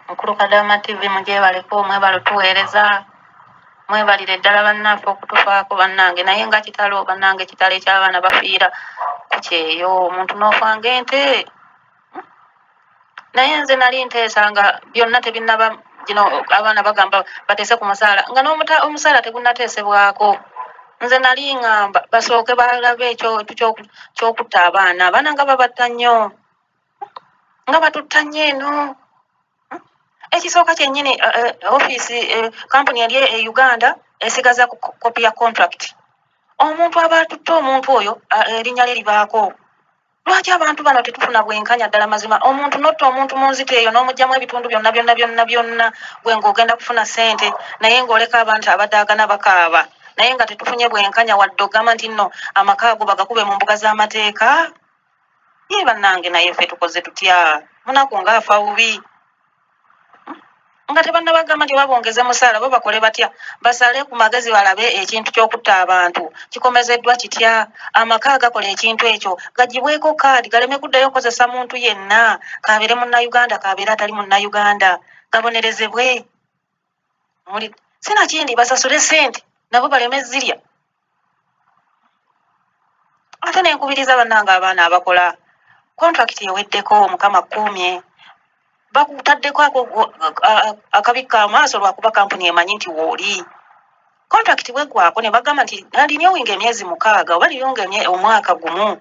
Mukulu Kadama TV mugyebaleko, mwebale otuweereza, mwebalire ddala bannaffe okutufaako bannange. Naye nga kitalo bannange, kitalo eky'abaana bafiira ku kyeyo, omuntu n'ofa ng'ente. Naye nze nali nteesa nga byonna tebinnaba, gino abaana bagamba bateese ku musaala, nga n'omusaala tegunnateesebwako. Nze nali ŋŋamba basooke balabe ekyokutta abaana. Abaana nga babatta nnyo, nga batutta nnyo eno. Ekisooka kyennyini, ofiisi, kampuni eri e Uganda esigaza kopi ya contract. Omuntu aba atutte omuntu oyo, erinnya lye libaako. Lwaki abantu bano tetufuna bwenkanya ddala mazima? Omuntu n'otta omuntu mu nzita eyo n'omuggyamu ebitundu byonna byonna byonna byonna, gwe ng'ogenda kufuna ssente, naye ng'oleka abantu abadaagana bakaaba, naye nga tetufunye bwenkanya wadde ogamba nti nno amaka ago bagakube mu mbuga z'amateeka. Ye bannange, naye ffe tukoze tutya? Munaku ng'afa bubi nga tebannabagamba nti babongeze musaala. Bo bakole batya? Basale ku magezi, balabe ekintu ky'okutta abantu kikomezeddwa kitya. Amaka agakola ekintu ekyo gagibweko kaadi, galeme kuddayo okukozesa muntu yenna, kabeere munnayuganda, kabeere atali munnayuganda, gabonerezebwe. Sinakindi basasule ssente nabo baleme zirya. Ate nenkubiriza bannange abaana abakola contract eweddeko, Mukama kkuumye, bakutaddeko ako akabikka amaaso lwakuba kampuni emanyi nti wooli. Contract bweggwako ne bagamba nti renewing emyezi 6 oba renewing omwaka gumu,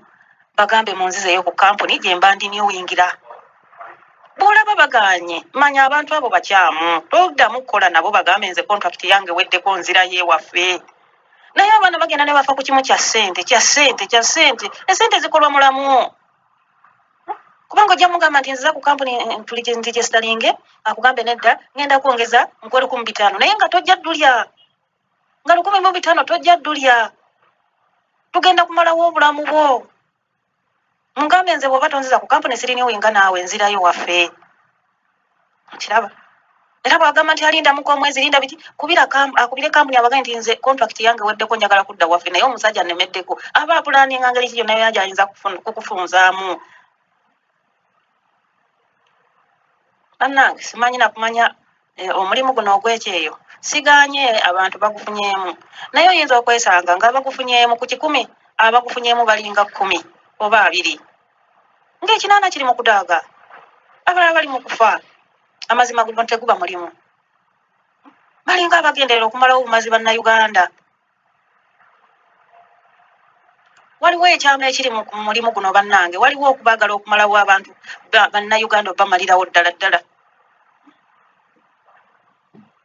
bagambe munzizeeyo ku kampuni gye mba ndinewingira. Bw'olaba bagaanye, manya abantu abo bakyamu, toddamu kukola nabo. Bagambe nze contract yange weddeko, nzirayo ewaffe. Naye abaana bagenda ne bafa ku kimu kya ssente, kya ssente, kya ssente. Essente zikolwa mulamu, kubanga ojja mugamba nti nziza ku kampuni nregisteringe, akugambe nedda, ngenda kwongeza nkuwe 15,000, naye nga tojja ddulya, nga 1500 tojja ddulya, tugenda kumalawo obulamu bwo. Mugambe nze bw'oba tonziza ku kampuni sirinewinga naawe, nzirayo waffe. Kiraba era bw'agamba nti alindamuko omwezi, linda biki, kubira akubire kampuni abagambe nti nze contract yange weddeko, njagala kudda waffe, naye omusajja nnemeddeko. Aba apulaninga ngeri ki yonna yonna gy'ayinza kukufunzaamu. Bannange, simanyi nakumanya omulimu guno ogw'ekyeyo siganye abantu bagufunyeemu, naye oyinza okwesanga nga bagufunyeemu ku 100, abagufunyeemu balinga 10 oba 20, ng'ekinaana kiri mu kudaaga, abalala bali mu kufa. Amazima guno teguba mulimu, balinga abagenderera okumalawo obumazi bannayuganda. Waliwo ekyama ekiri mu mulimu guno bannange, waliwo okubaagala okumalawo abantu bannayuganda obamalirawo ddala ddala.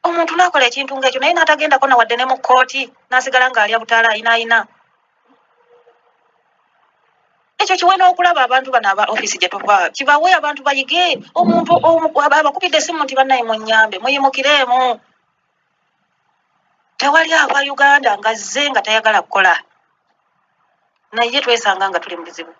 Omuntu n'akola ekintu ng'ekyo naye n'atagendako na wadde ne mu kkooti, n'asigala ng'alya butaala ayinaayina. Ekyo kiwe n'okulaba abantu bano aba ofiisi gye tuva, kibawe abantu bayige. Omuntu abakubidde essimu nti bannaye munnyambe, muyimukireemu. Tewali ava Uganda ng'azze nga tayagala kukola, naye twesanga nga tuli mu bizibu.